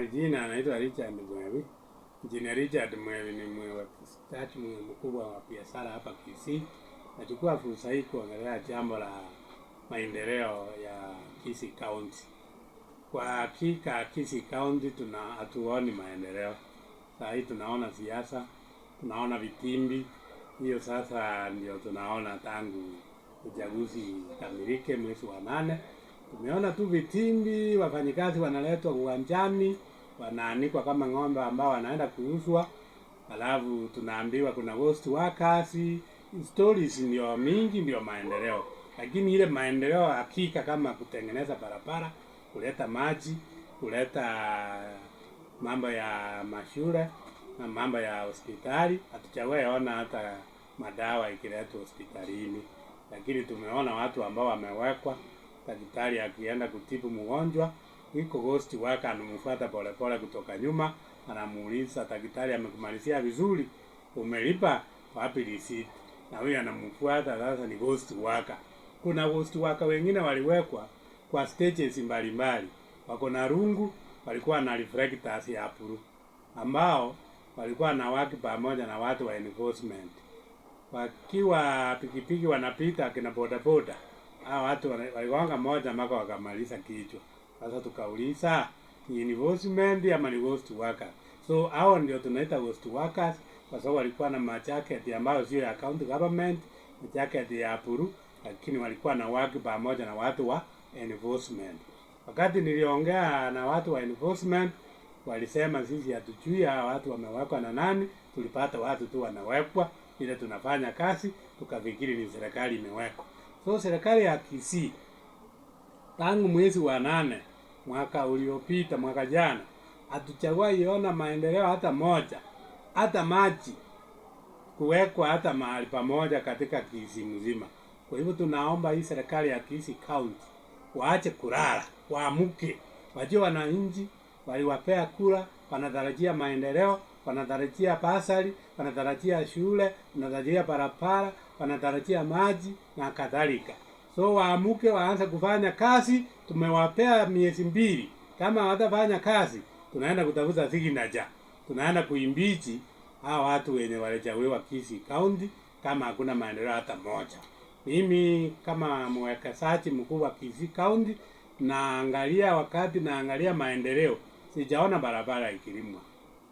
Majina anaitwa Richard Mwevi. Engineer Richard Mwevi ni mwekezaji mkubwa wa biashara hapa Kisii. Nachukua fursa hii kuongelea jambo la maendeleo ya Kisii County. Kwa hakika Kisii County tuna hatuoni maendeleo. Saa hii tunaona siasa, tunaona vitimbi. Hiyo sasa ndio tunaona tangu uchaguzi ukamilike mwezi wa 8. Tumeona tu vitimbi, wafanyikazi wanaletwa uwanjani, wanaanikwa kama ng'ombe ambao wanaenda kuuzwa. Alafu tunaambiwa kuna ghost workers. Stories ndio mingi, ndio maendeleo, lakini ile maendeleo hakika kama kutengeneza barabara, kuleta maji, kuleta mambo ya mashule na mambo ya hospitali, hatujawahi ona hata madawa ikiletwa hospitalini, lakini tumeona watu ambao wamewekwa. Daktari akienda kutibu mgonjwa, iko ghost worker anamfuata polepole kutoka nyuma, anamuuliza daktari, amekumalizia vizuri, umelipa wapi receipt? Na huyu anamfuata sasa, ni ghost worker. Kuna ghost worker wengine waliwekwa kwa stages mbalimbali, wako na rungu, walikuwa na reflectors ya blue, ambao walikuwa na work pamoja na watu wa enforcement, wakiwa pikipiki wanapita akina bodaboda, hao watu waligonga moja mpaka wakamaliza kichwa. Sasa tukauliza ni enforcement ama ni ghost worker? So hao ndio tunaita ghost workers kwa sababu walikuwa na majacket ambayo sio ya county government, majacket ya blue, lakini walikuwa na work pamoja na watu wa enforcement. Wakati niliongea na watu wa enforcement, walisema sisi hatujui hawa watu wamewekwa na nani, tulipata watu tu wanawekwa ile tunafanya kazi, tukafikiri ni serikali imewekwa. So serikali ya Kisii tangu mwezi wa 8 mwaka uliopita, mwaka jana, hatujawahi iona maendeleo hata moja, hata maji kuwekwa hata mahali pamoja katika Kisii mzima. Kwa hivyo tunaomba hii serikali ya Kisii County waache kulala, waamuke, wajue wananchi waliwapea kura, wanatarajia maendeleo, wanatarajia basari, wanatarajia shule, wanatarajia barabara, wanatarajia maji na kadhalika. So waamuke, waanze kufanya kazi. Tumewapea miezi 2, kama hawatafanya kazi, tunaenda kutafuta signature, tunaenda kuimpeach hawa watu wenye walichaguliwa Kisii County kama hakuna maendeleo hata moja. Mimi kama mwekezaji mkuu wa Kisii County naangalia, wakati naangalia maendeleo, sijaona barabara ikilimwa,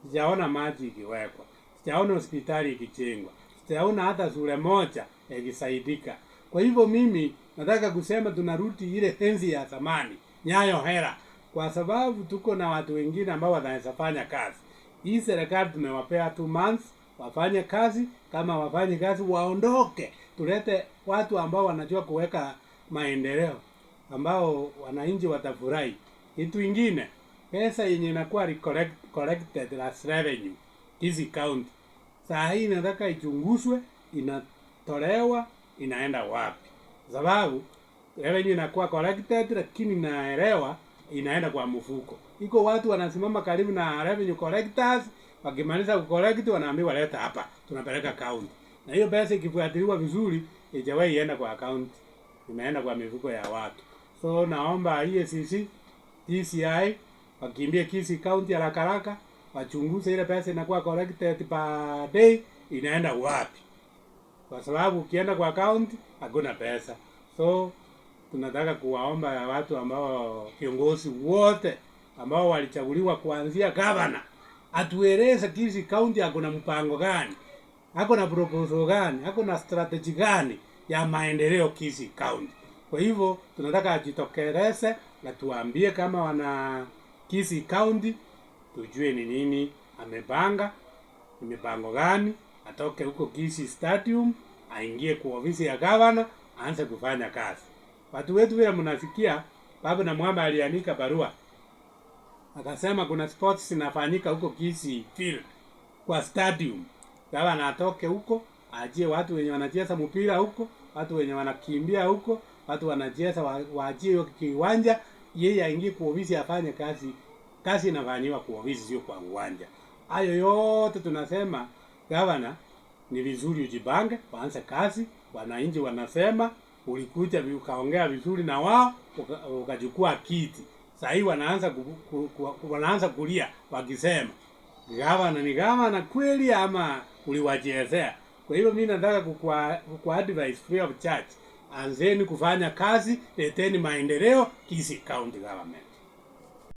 sijaona maji ikiwekwa, sijaona hospitali ikijengwa, sijaona hata shule moja ikisaidika. Kwa hivyo mimi nataka kusema tunarudi ile enzi ya zamani, Nyayo hera, kwa sababu tuko na watu wengine ambao wanaweza fanya kazi. Hii serikali tumewapea 2 months wafanye kazi, kama wafanye kazi waondoke, tulete watu ambao wanajua kuweka maendeleo, ambao wananchi watafurahi. Kitu ingine, pesa yenye inakuwa collected as revenue hizi county, saa hii inataka ichunguzwe, inatolewa inaenda wapi? Sababu revenue inakuwa collected, lakini naelewa inaenda kwa mfuko. Iko watu wanasimama karibu na revenue collectors, wakimaliza kucollect wanaambiwa leta hapa, tunapeleka county. Na hiyo pesa ikifuatiliwa vizuri, haijawahi ienda kwa county, imeenda kwa mifuko ya watu. So naomba EACC, DCI wakimbie Kisii County haraka haraka, wachunguze ile pesa inakuwa collected per day inaenda wapi, kwa sababu ukienda kwa county hakuna pesa. So tunataka kuwaomba watu ambao viongozi wote ambao walichaguliwa kuanzia governor atueleze Kisii County hakuna mpango gani, hakuna proposal gani, hakuna strategy gani ya maendeleo Kisii County. Kwa hivyo tunataka ajitokeleze na tuambie kama wana Kisii County, tujue ni nini amepanga, ni mipango gani, atoke huko Kisii Stadium aingie kwa ofisi ya governor aanze kufanya kazi. Watu wetu vile mnasikia, Babu na Mwamba aliandika barua akasema kuna sports zinafanyika huko Kisii Field kwa stadium. Gavana atoke huko ajie watu wenye wanacheza mpira huko, watu wenye wanakimbia huko, watu wanacheza waajie hiyo kiwanja, yeye aingie kwa ofisi afanye kazi. Kazi inafanyiwa kwa ofisi, sio kwa uwanja. Hayo yote tunasema gavana, ni vizuri ujipange, waanze kazi. Wananchi wanasema ulikuja ukaongea vizuri na wao, ukachukua kiti. Saa hii wanaanza kulia wakisema, gavana ni gavana kweli ama uliwachezea? Kwa hivyo mimi nataka kukua advise free of charge, anzeni kufanya kazi, leteni maendeleo Kisii County Government.